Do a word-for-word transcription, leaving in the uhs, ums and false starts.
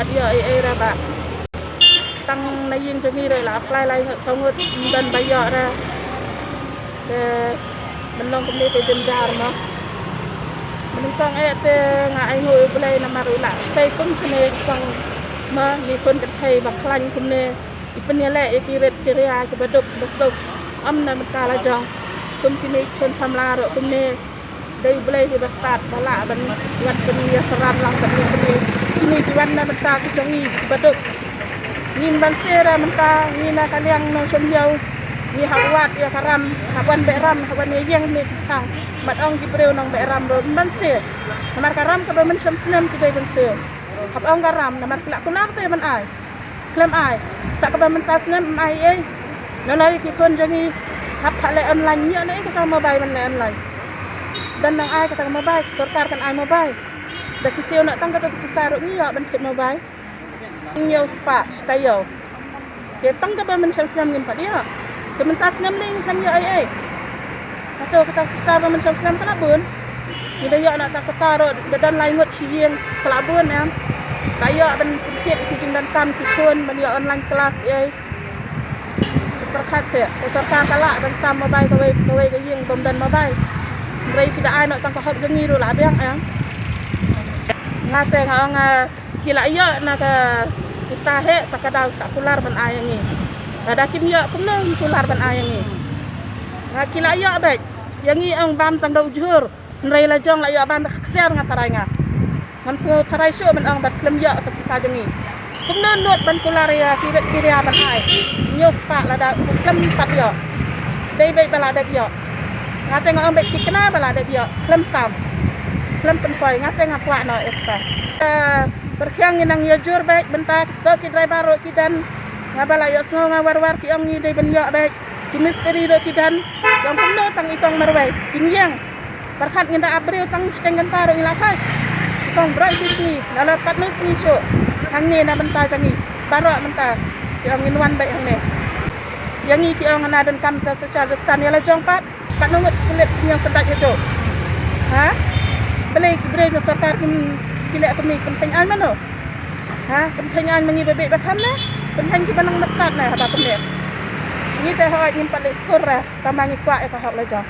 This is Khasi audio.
Ïoh ei ei ruh ba tang na ïing jong ngi ruh la apply lai ngut saw ngut, ym don ba ïoh ruh. Te mynlong kumne te jynjar mo. Mynnyngkong eh te nga ai nguh ïa U Blei namar u la sei kum kine ki kong mo, ngi khun kynthei ba khlaiñ kumne. I pynïaleh ïa ki rit ki ria kiba duk ba suk. Ym na mynta la jong. Kum kine ki khun samla ruh kumne. Dei U Blei hi ba stad ba lah ban wan pynïasaran lang bad ngi kine. Kine ki wan na mynta ki jong ngi kiba duk. Ngim banse ruh mynta ngi na ka liang nongshong ïew. Ngi hap wad ïa ka ram, hap wan beh ram, hap wan ïa ïeng ne jingkhang. Mat ong ki briew nong beh ram ruh ngim banse. Namar ka ram kaba mynshem snem ki dei ban siew. Hap ong ka ram namar ki la kular te ban ai. Khlem ai. Sa kaba mynta snem ym ai ei. Nalor ki khun jong ngi hap phah leh online, ngi ïoh na ei kata ka mobile ban leh online. Don nang ai kata ka mobile, sorkar kan ai mobile. Da ki siew noh tang kata ka pisa ruh ngi ïoh ban thied mobile. Hynñiew spah shi taïew. Te tang kaba mynshem snem ngim pat ïoh. Te mynta snem lei ngim ïoh ei ei. Hato kata ka pisa ba mynshem snem ka la bun? Ngi da ïoh na kata ka pisa ruh da don lai ngut shi ïing ka la bun em. Ka ïoh ban pynthied ïa ki jingdonkam ki khun ban ïoh online class ei. Pyrkhat seh, ka sorkar ka lah ban sam mobile kawei kawei ka ïing bym don mobile. Hynrei ki da ai noh tang ka hok jong ngi ruh la biang em. Nga te nga ong, ah, ki la ïoh na ka pisa heh, ta ka daw sa kular ban ai ïa ngi. Lada kim ïoh kumno ngi kular ban ai ïa ngi. Nga ki la ïoh beit. Ïa ngi ong bam tang da u jhur. Hynrei la jong la ïoh bam da ka ksiar nga tharai nga. Ngam sngew tharai shuh ban ong bad khlem ïoh ka pisa jong ngi. Kumno nud ban kular ïa ki rit ki ria ban ai. Hynñiew spah lada u khlem pat ïoh. Dei beit ba la dep ïoh. Nga te nga ong beit ki kna ba la dep ïoh. Khlem sam. Khlem pynpoi nga te nga kwah noh ïa ka pisa. Ka pyrkhiang ngi nang ïa jur beit bynta ki to ki driver ruh ki don. Nga ba la ïohsngew nga war war ki ong ngi dei ban ïoh beit. Ki mistri ruh ki don. Ïong kumno tang i kong marwei. Kin ïeng. Pyrkhat ngin da ap briew tang shiteng kynta ruh ngi la thait. Ki kong briew ki sngi, nalor katno sngi shuh. Hangne na bynta jong ngi. Baroh mynta. Ki ong ngin wan beit hangne. Ïa ngi ki ong na donkam ka social distance ïa la jong pat. Katno ngut ki leh ki ïeng syndat ïa jong. Ha? Balei ki briew jong sorkar kim ki leh kumne, pynkheiñ aiñ mano? Ha? Pynkheiñ aiñ ma ngi ba beh ba tham ne? Pynkheiñ kiba nang ba stad ne haba kumne? Ngi te hooid ngim pat leh skur re, tangba ngi kwah ïa ka hok la jong.